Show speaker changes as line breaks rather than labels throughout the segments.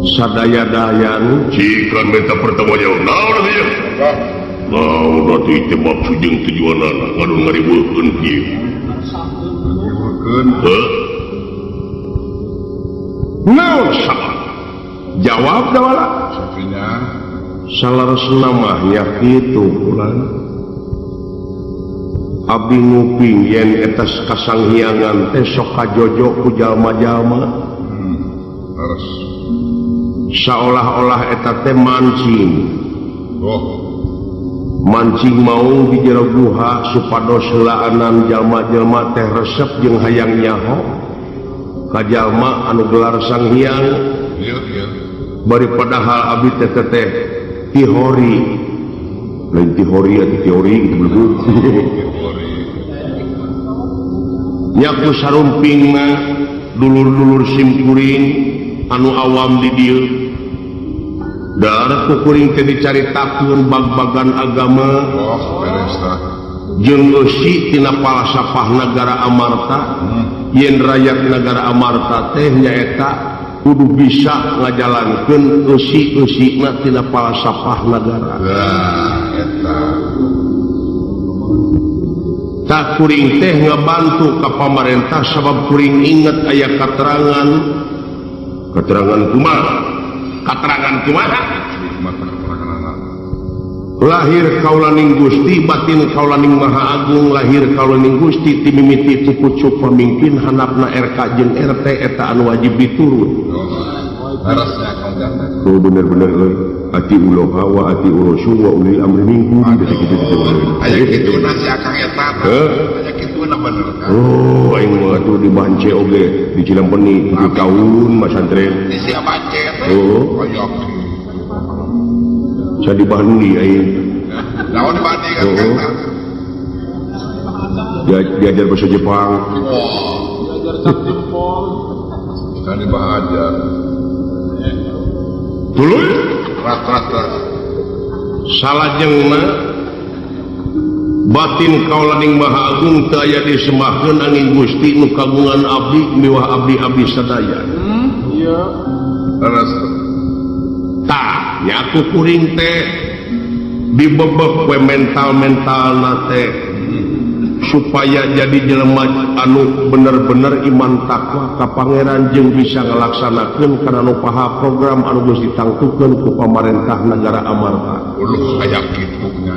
Sadaya-daya nu
Jika minta pertanggungjawab naon atuh ieu? Naon atuh teh maksud jeung tujuanana ngadon ngariweuhkeun kieu? Heuh?
Naon sabab? Jawab Dawala. Saleresna mah nya kitu pulang. Abdi nguping yen eta kasanghiangan teh sok kajojo ku jalma-jalma. Seolah-olah eta teh mancing. Mancing maung di jero guha supados heulaanan jalma-jalma teh resep jeung hayang nyaho ka jalma anu gelar Sang Hyang. Bari padahal abdi teh teh tihori, lain tihori atau teori gitu belum. Nya ku sarumping mah dulur-dulur simkuring anu awam di dieu darah ku kuring teh dicaritakeun bag-bagan agama jeung eusi tina falsafah negara Amarta, yen rakyat negara Amarta teh nyaeta kudu bisa ngajalankeun eusi-eusina tina falsafah negara. Tak kuring teh ngabantu ka pamarentah sabab kuring inget aya katerangan. Keterangan kumaha? Katerangan kumaha? Lahir kaulaning Gusti, batin kaulaning Maha Agung, lahir kaulaning Gusti ti mimiti ti pucuk pamimpin handapna RK jeung RT eta anu wajib diturut. Oh bener-bener euy. Atiullaha wa atiur rasul wa ulil amri minkum gitu gitu gitu.
Aya kituna si Akang eta.
Heuh?
Aya kituna bener kan.
Oh, aing mah atuh di Bance oge di Cilampeni 7 tahun masantren.
Di sia Bance teh.
Oh.
Aya.
Saya di Bandi aing.
Naon di Bandi kan?
Oh. Diajar bahasa Jepang.
Wah.
Diajar cap jempol.
Kan dibahajar.
Tuluy
Rat rat rat.
Salajengna batin kaulaning Maha Agung teu aya disembahkeun angin Gusti nu kagungan abdi miwah abdi-abdi sadaya.
Iya.
Leres.
Tah, nya ku kuring teh dibebek we mental-mentalna teh supaya jadi jelema anu bener-bener iman takwa ka Pangeran jeung bisa ngalaksanakeun kana nu paha program anu geus ditangtukeun ku pamarentah negara Amarta.
Uluh aya kitu nya.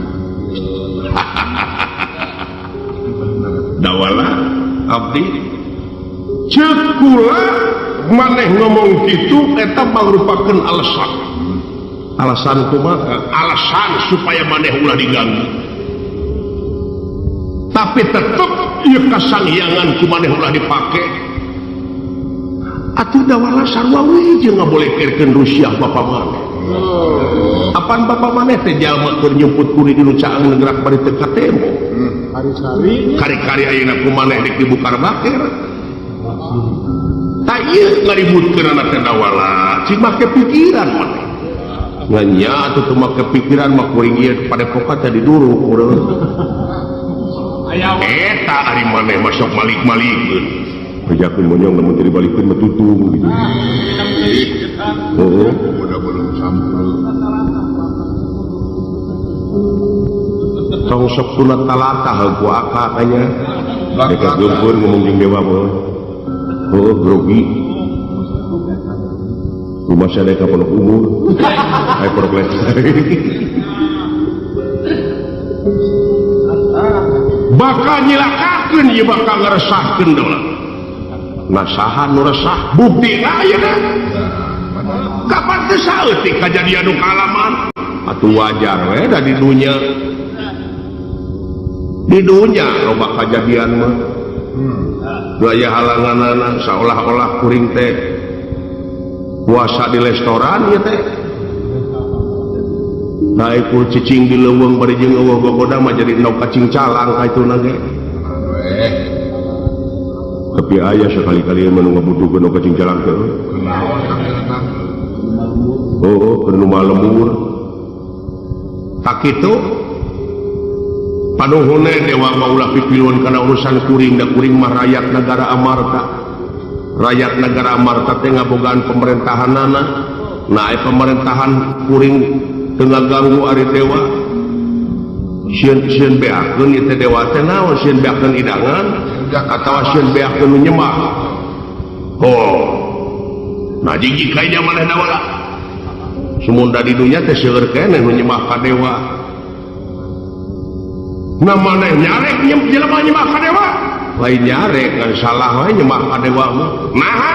Dawala abdi ceuk kula maneh ngomong kitu eta mangrupakeun alasan. Alasan kumaha? Alasan supaya maneh ulah diganggu. Tapi tetep ieu kasanghiangan ku maneh ulah dipake. Atuh Dawala sarua we jeung ngabolehkeun Rusia bapa maneh. Apan bapa maneh teh jalma keur nyumput kuri di nu caang gerak bari teu katemo.
Kari-kari.
Kari-kari ayeuna ku maneh dek dibukar baker. Tah ieu ngaributkeun teh Dawala, cing make pikiran maneh. Ngan nya atuh teu make pikiran mah kuring ieu padepokan teh diduruk urang. Eta ari maneh masuk malik-malikeun. Bejakeun monyong lamun teu dibalikeun mah tutung gitu. Heeh.
Udah belum sampul.
Tong sok sunat talata ku akak nya. Deka geumpeur ngomong jeung dewa mah. Heuh grogi. Rumah saya deka pondok umur. Aya pondok lestari. Bakal nyilakakeun ieu bakal ngaresahkeun dola. Nasaha nu resah buktina ayeuna. Kapan teh saeutik kajadian nu kaalaman? Atuh wajar we da di dunya. Di dunya loba kajadian mah. Nu aya halanganana saolah-olah kuring teh puasa di restoran ieu teh. Naik ku cicing di leuweung bari jeung eueuh gogoda mah jadi endog kacing calang ka ituna ge. Tapi aya sekali-kali mah nu ngabutuhkeun endog kacing calang teh. Oh, keur nu malemur. Tak kitu panuhune dewa mah ulah pipiluan kana urusan kuring da kuring mah rakyat negara Amarta. Rakyat negara Amarta teh ngabogaan pemerintahanana. Nah aya pemerintahan kuring teu ngaganggu ari dewa. Sieun sieun beakeun ieu teh dewa teh naon sieun beakeun idangan atawa sieun beakeun nu nyembah. Oh. Nah jiji kayaknya maneh dawala. Sumunda di dunya teh seueur keneh nu nyembah ka dewa. Nah maneh nyarek jelema nyembah ka dewa. Lain nyarek ngan salah we nyembah ka dewa mah. Naha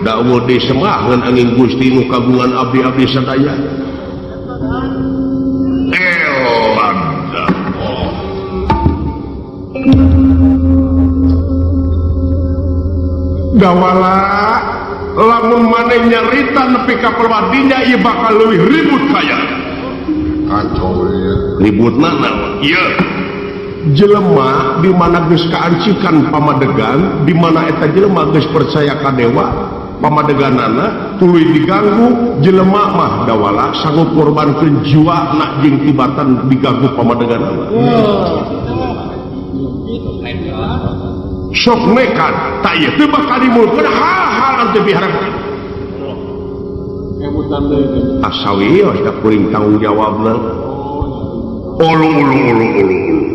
da eueuh disembah ngan angin Gusti nu kagungan abdi-abdi sadaya. Elanda. Dawala lamun maneh nyarita nepi ka perwadinya ieu bakal leuwih ribut kaya.
Kacau ieu.
Ributna naon? Ieu jelema di mana geus kaancikan pamadegan, di mana eta jelema geus percaya ka dewa, pamadeganana tuluy diganggu jelema mah dawala sanggup korbankeun jiwa na jeung tibatan diganggu pamadeganana. Sok nekat tak ieu teu bakal dimulkeun hal-hal anu teu diharapkeun. Asawi da kuring tanggung jawabna. Ulung ulung ulung ulung ulung.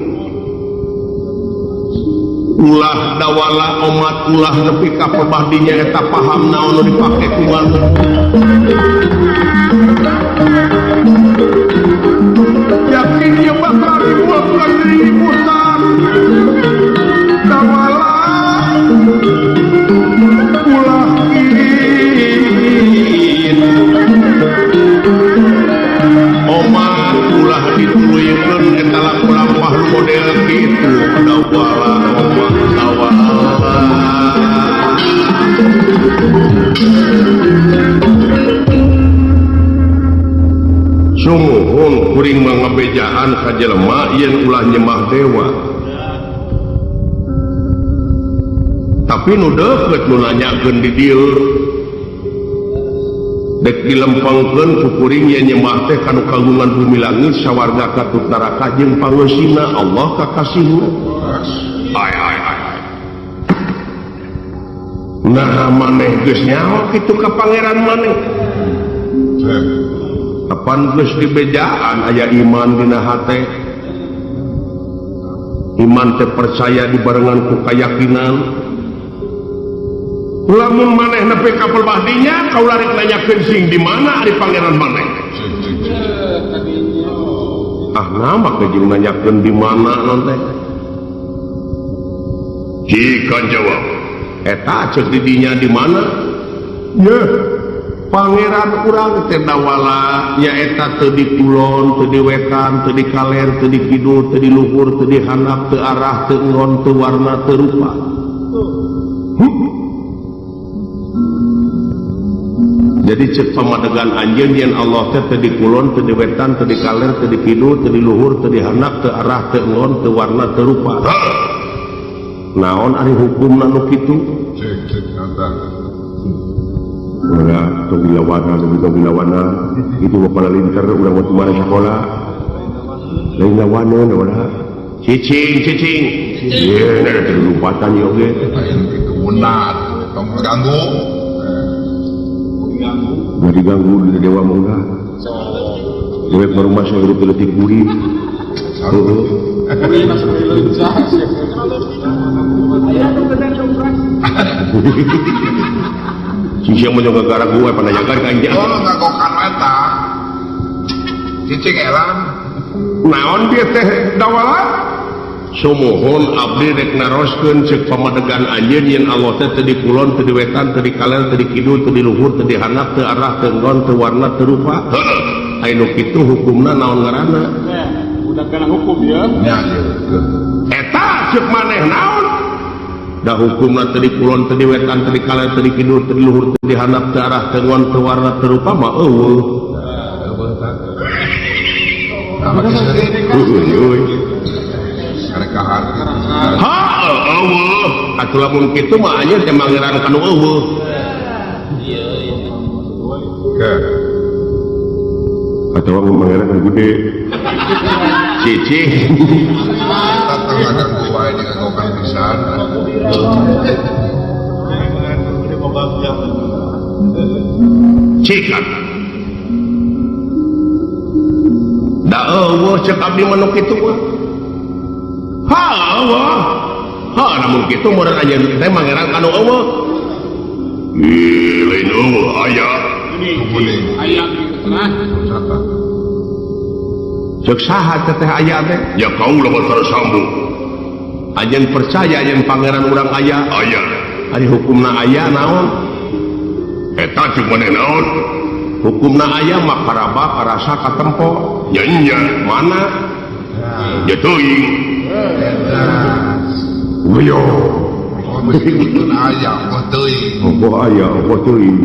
Ulah dawala omat ulah nepi ka pebahdinya eta paham naon nu dipake ku maneh. Yakin ieu bakal dimulkeun ributan. Dawala ulah kitu. Omat ulah dituluykeun eta laku-lampah model kitu dawala omat dawala. Sumuhun kuring mah ngabejaan ka jelema yen ulah nyembah dewa. Tapi nu deukeut nu nanyakeun di dieu dek dilempengkeun ku kuring yen nyembah teh kanu kagungan bumi langit sawarga katut neraka jeung pangeusina Allah kakasihna. Ai ai ai. Nah maneh geus nyaho kitu ka pangeran maneh. Kapan geus dibejaan aya iman dina hate. Iman teh percaya dibarengan ku kayakinan. Lamun maneh nepi ka pelbahdinya kaula rek nanyakeun sing di mana ari pangeran maneh. Ah nama ke jeung nanyakeun di mana non teh.
Jika jawab
eta ceuk di dinya di mana? Yeuh, pangeran urang teh dawala nyaeta teu di kulon, teu di wetan, teu di kaler, teu di kidul, teu di luhur, teu di handap, teu arah, teu nggon, teu warna, teu rupa. Jadi cek pamadegan anjeun yen Allah teh teu di kulon, teu di wetan, teu di kaler, teu di kidul, teu di luhur, teu di handap, teu arah, teu nggon, teu warna, teu rupa. Naon ari hukumna nu kitu?
Cek cek nata.
Ulah tong dilawanan, tong dilawanan. Itu mah palalinter urang mah tumara sakola. Lain lawanan ulah. Cicing cicing. Ye, da teu lumpatan ieu oge.
Lain kitu unat, tong ganggu.
Ulah diganggu di dewa mah ulah. Dewek baru masuk hidup leutik buri. Heeh. Cicing mah juga gara gue pananyakan ka anjing.
Oh, ngagokan eta. Cicing elang.
Naon dia teh dawala? Sumuhun abdi rek naroskeun ceuk pamadegan anjeun yen Allah teh teu di kulon, teu di wetan, teu di kaler, teu di kidul, teu di luhur, teu di handap, teu arah, teu nggon, teu warna, teu rupa. Heeh. Aya nu kitu hukumna naon ngaranna?
Udah kena hukum ya.
Nya ieu.
Eta ceuk maneh naon? Da hukumna teu di kulon, teu di wetan, teu di kaler, teu di kidul, teu di luhur, teu di handap, teu arah, teu nggon, teu warna, teu rupa mah eueuh. Ha eueuh. Atuh lamun kitu mah anjeun teh mangeran ka nu eueuh. Atawa mangeran ka gede. Cicing.
Eta teh ngaganggu wae digagokan pisan.
Cikan. Da eueuh cek abdi mah nu kitu mah. Ha eueuh. Ha namun kitu meureun anjeun teh mangeran kanu eueuh.
Ih lain eueuh aya.
Aya tengah.
Cek saha teh aya teh?
Ya kaula Batara Sambu.
Anjeun percaya yen pangeran urang aya?
Aya.
Ari hukumna aya naon?
Eta cek maneh naon?
Hukumna aya mah karaba karasa katempo.
Nya nya
mana?
Ya teuing.
Uyo.
Aya oh teuing.
Oh aya oh teuing.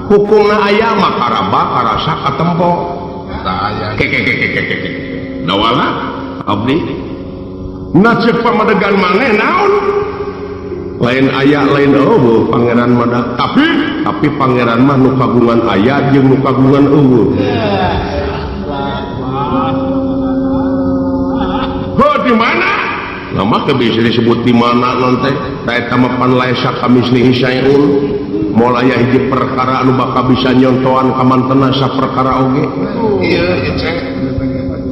Hukumna aya mah karaba karasa katempo.
Aya.
Kekekekekeke. Dawala abdi. Nah cek pamadegan maneh naon? Lain aya lain eueuh pangeran mah tapi pangeran mah nu kagungan aya jeung nu kagungan eueuh.
Heuh di mana?
Nah mah teu bisa disebut di mana non teh. Da eta mah pan laesa kamislihi syai'un. Moal aya hiji perkara anu bakal bisa nyontoan ka mantena saperkara oge.
Ieu ieu cek.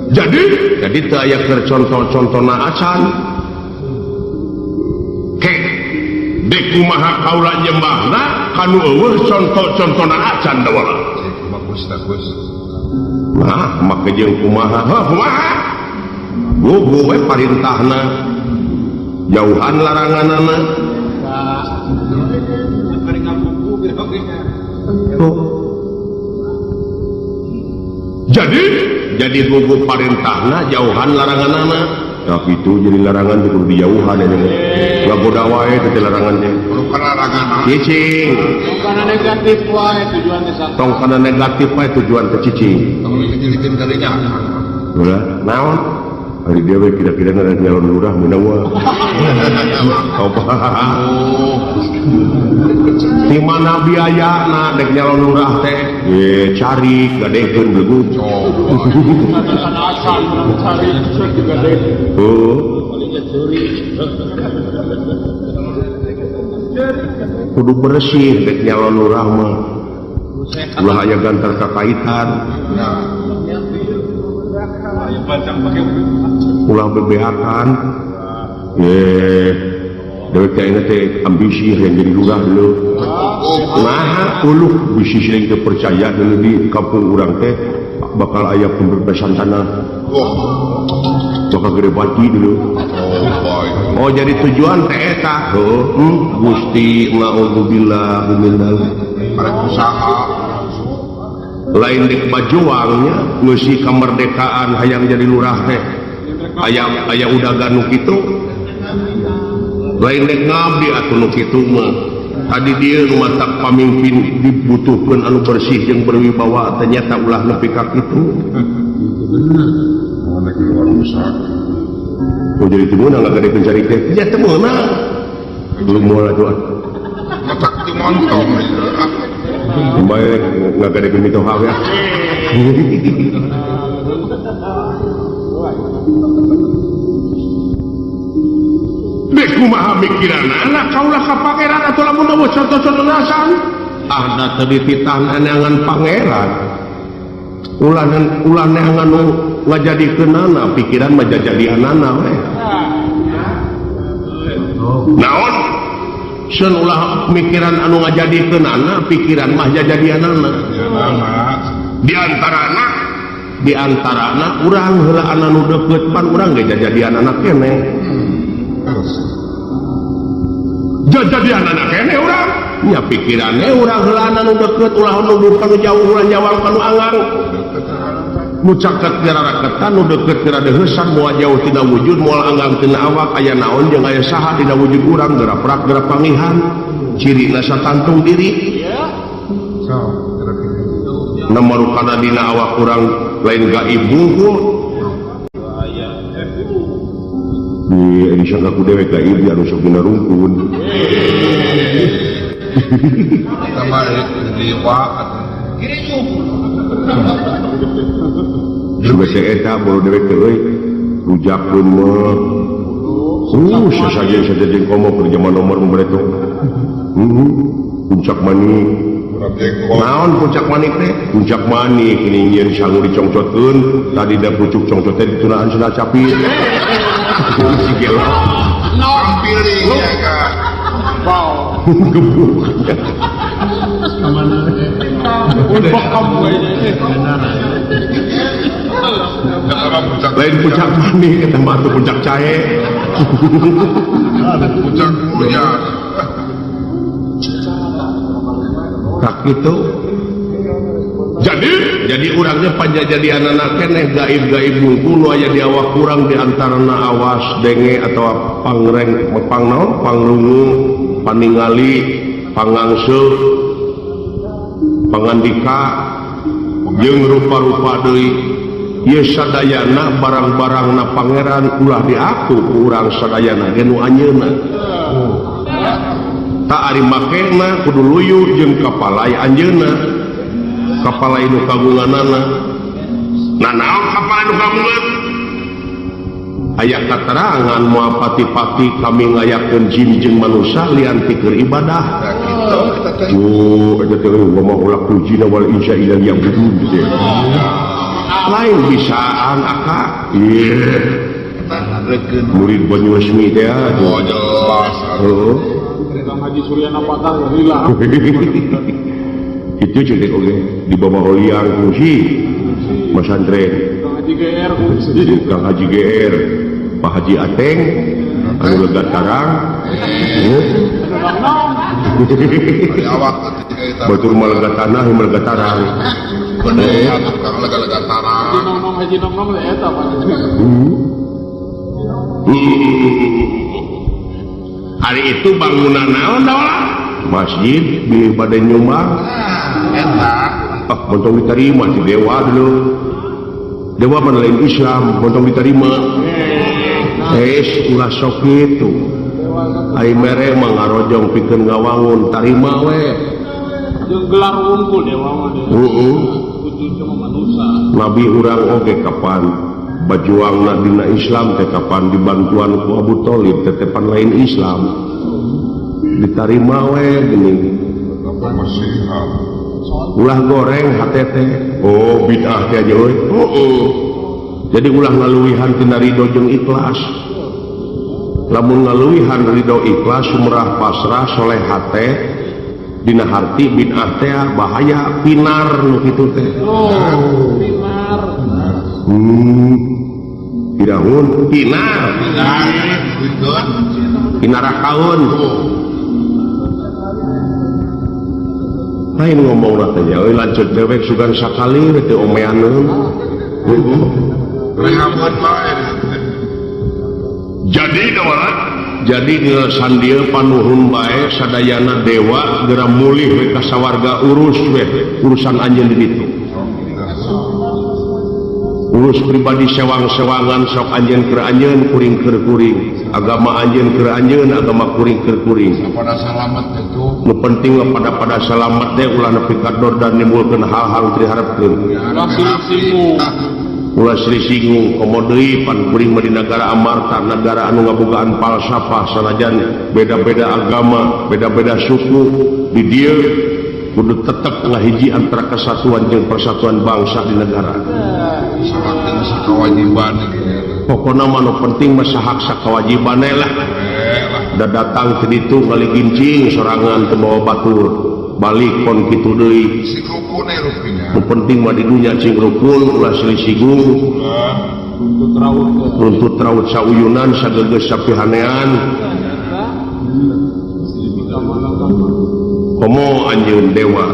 Jadi teu aya keur contoh-contona acan.
Ke dek kumaha kaula nyembahna kanu eueuh contoh-contona acan dawala.
Bagus bagus.
Nah, make jeung kumaha?
Heuh kumaha?
Gugu we parintahna. Jauhan laranganana. Jadi gugu parintahna jauhan laranganana. Nah itu jadi larangan kudu dijauhan ya. Ngagoda wae teh larangan teh.
Bukan larangan.
Cicing.
Tong kana negatif wae tujuan teh.
Tong kana negatif wae tujuan teh cicing.
Tong dijilikeun kadinya.
Ulah naon? Ari dia we kira-kira nyalon lurah meunang mah. Apa? Di mana biayana dek nyalon lurah teh? Ye cari gadekeun beugu. Oh. Kudu bersih dek nyalon lurah mah. Ulah aya gantar kakaitan. Ulah bebeakan. Ye dewek teh ayeuna teh ambisi yang jadi lurah dulu. Nah, uluh bisi sering teu percaya dulu di kampung urang teh bakal aya pembebasan tanah. Bakal gede bati dulu. Oh, jadi tujuan teh eta. Heuh, Gusti naudzubillah min dzalik. Lain dek bajuangnya ngeusi kemerdekaan hayang jadi lurah teh. Aya aya udagan nu kitu. Lain dek ngabdi atuh nu kitu mah. Tadi dia nu matak pamimpin dibutuhkeun anu bersih jeung berwibawa ternyata ulah nepi ka kitu. Oh jadi teu meunang ngagadekeun cari teh. Ya teu meunang. Belum moal atuh.
Matak teu montong.
Baik ngagadekeun mitoha ya.
Dek kumaha mikiranana kaulah ka pangeran atuh lamun eueuh contoh-contohna acan.
Ah da teu dititah neangan pangeran. Ulah ulah neangan nu ngajadikeunana pikiran mah jajadianana we.
Naon?
Seun ulah mikiran anu ngajadikeunana pikiran mah jajadianana.
Di
antarana urang heula anu deukeut pan urang ge jajadianana keneh.
Jajadianana keneh urang.
Nya pikirannya urang heula anu deukeut ulah nuduh kanu jauh ulah nyawang kanu anggang. Nu caket geura raketan nu deukeut geura deuheusan moal jauh tina wujud moal anggang tina awak aya naon jeung aya saha dina wujud urang geura prak geura pangihan cirina satantung diri. Namarukana dina awak urang lain gaib hungkul. Di disangka ku dewek gaib anu sok dina rungkun.
Tambah dewa
Sudah eta baru dewek teh euy rujakkeun mah. Sasajen saja jeung komo keur zaman nomor mereka. Puncak mani. Naon puncak manik teh? Puncak manik ini nyieun sangu dicongcotkeun, tadi da pucuk congcot teh ditunaan sendal capit. Si gelo.
Pilih ya kak.
Gebuk. Lain puncak manik eta mah atuh puncak cahe.
Puncak mulia.
Kak itu. Jadi urangnya panjajadian anak keneh gaib-gaib wungkul aya di awak kurang di antarana awas denge atau pangreng pangnaon pangrungu paningali pangangse pangandika jeung rupa-rupa deui ieu sadayana barang-barangna pangeran ulah diaku ku urang sadayana ge nu anjeunna tak ari makena kudu luyu jeung kapalai anjeunna kapalai nu kagunganana nah naon kapalai nu kagungan aya katerangan moal pati-pati kami ngayakeun jin jeung manusia lian ti keur ibadah oh eta teh wa ma khalaqtul jinna wal insa illa liya'budun teh lain bisaan aka ieu murid Banyuresmi teh
oh jelas
heuh
Kang Haji Suryana patah heula.
Itu ceuk oge di bawah liang kungsi masantren
Kang Haji GR kungsi
Kang Haji GR Pak Haji Ateng anu lega tarang batur mah lega tanah lega tarang
bener atuh Kang lega-lega tarang
Haji Nong-nong Haji Nong-nong teh eta Pak.
Hari itu bangunan naon daolah masjid bilih bade nyumbang
eta
ah montong diterima si dewa dulu dewa mah lain Islam montong diterima ulah sok kitu ai mere mah ngarojong pikeun ngawangun tarima we
jeung gelar wungkul dewa mah
heeh
kudu manusia
nabi urang oge kapan bajuangna dina Islam teh kapan dibantuan ku Abu Thalib tetepan lain Islam ditarima we geuning ulah goreng hate teh oh bid'ah teh aja euy heeh jadi ulah ngaluwihan tina ridho jeung ikhlas lamun ngaluwihan ridho ikhlas sumrah pasrah soleh hate dina harti bid'ah teh bahaya pinar nu kitu teh
oh pinar
pirahun pinar pinarakaun lain ngomong teh euy lanjut dewek sugan sakali teh omeaneun
jadi dawala
jadi sandieu panuhun bae sadayana dewa geura mulih we ka sawarga urus we urusan anjeun di ditu urus pribadi sewang-sewangan sok anjeun keur anjeun kuring keur kuring agama anjeun keur anjeun agama kuring keur kuring
pada salamet itu
nu penting mah pada salamet teh ulah nepi ka dor dan nimbulkeun hal-hal teu diharepkeun ulah silih singgung komo deui pan kuring mah di nagara Amarta nagara anu ngabogaan falsafah sanajan beda-beda agama beda-beda suku di dieu kudu tetep ngahiji antara kesatuan jeung persatuan bangsa di negara
kewajiban
pokona mah nu penting mah sahak sakawajiban lah da datang ke ditu ngaligincing sorangan teu bawa batur balik kon kitu deui nu penting mah di dunya cing rukun ulah silih singgung runtut raut sauyunan sagegeus sapihanean komo anjeun dewa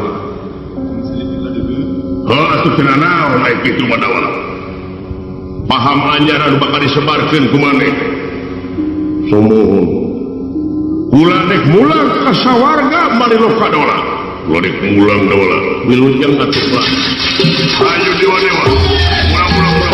heuh atuh cenah naon aya kitu mah dawala paham anyar anu bakal disebarkeun ku maneh
sumuhun
kula dek mulang ka sawarga bari loka dola kula dek mulang dola
wilujeng atuh lah
ayo dewa dewa mulang mulang mulang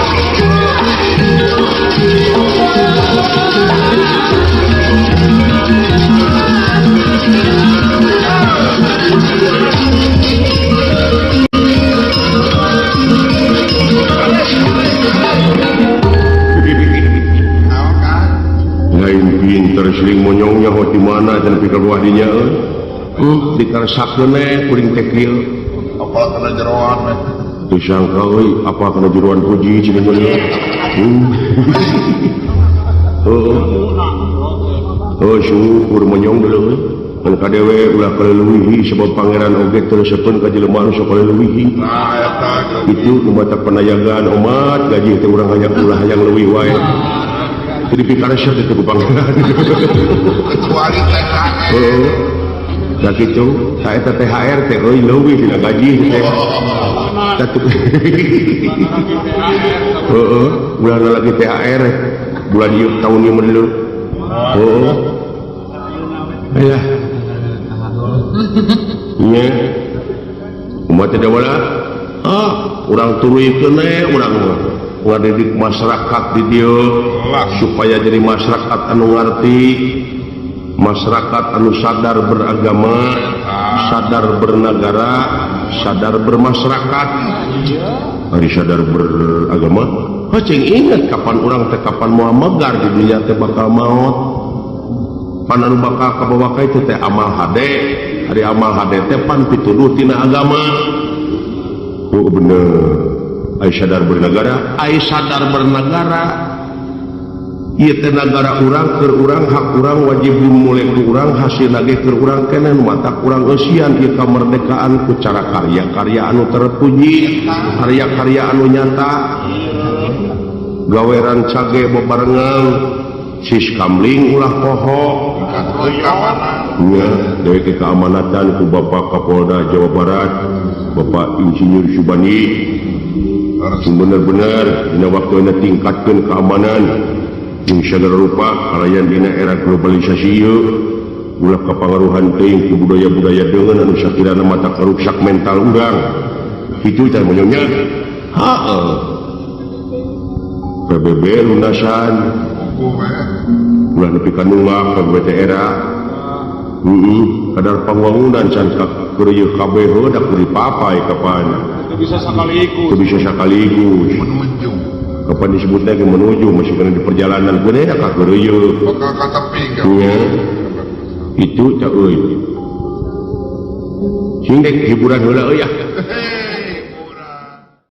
lain pinter sering monyongnya ho di mana dan pikir wah dinya euy. Dikaresakeun we kuring teh kieu.
Apal kana jeroan we.
Teu sangka euy apa kana jeroan puji cenah mah. Heuh. Oh syukur menyong deuleu euy. Ngan kadewe ulah kaleuwihi sebab pangeran oge teu resepeun ka jelema anu sok kaleuwihi.
Nah eta
itu kumaha panayagaan omat gaji teh urang hayang ulah hayang leuwih wae. Jadi pikaresep teh ku pangeran.
Kecuali THR.
Heeh. Da kitu, ta eta THR teh euy leuwih dina gaji teh. Heeh, bulan lagi THR bulan ieu taun ieu mah deuleu. Heeh. Aya. Nya. Kumaha teh wala? Ah, urang turuykeun we urang mah. Ngadidik masyarakat di dieu supaya jadi masyarakat anu ngarti, masyarakat anu sadar beragama, sadar bernegara, sadar bermasyarakat. Ari sadar beragama, heuh ingat kapan urang teh kapan moal megar di dunia teh bakal maot. Pan anu bakal kabawa ka itu teh amal hade, ari amal hade teh pan pituduh tina agama. Oh bener. Ai sadar bernegara, ai sadar bernegara. Ieu teh nagara urang keur urang hak urang wajib dimulai ku urang hasilna ge keur urang keneh nu matak urang eusian ieu kamerdekaan ku cara karya-karya anu terpuji, karya-karya anu nyata. Gawe rancage bebarengan siskamling ulah poho. Nya deui keamanatan ku Bapak Kapolda Jawa Barat, Bapak Insinyur Subani. Bener-bener dina waktuna tingkatkeun keamanan jeung sagala rupa kalayan dina era globalisasi ieu ulah kapangaruhan teuing ku budaya-budaya deungeun anu sakirana mata karuksak mental urang. Kitu teh monyongnya. Heeh. PBB lunasan. Ulah nepi ka nunggak PBB teh era. Heeh, kadar pangwangunan can kakeureuyeuk kabeh heuh da kudu dipapai kapan.
Teu bisa sakaligus.
Teu bisa sakaligus.
Menuju.
Kapan disebutnya ke menuju masih kena di perjalanan gede dah kakeureuyeuk.
Bakal ka tepi ka.
Nya. Itu teh euy. Sing dek hiburan heula euy ah.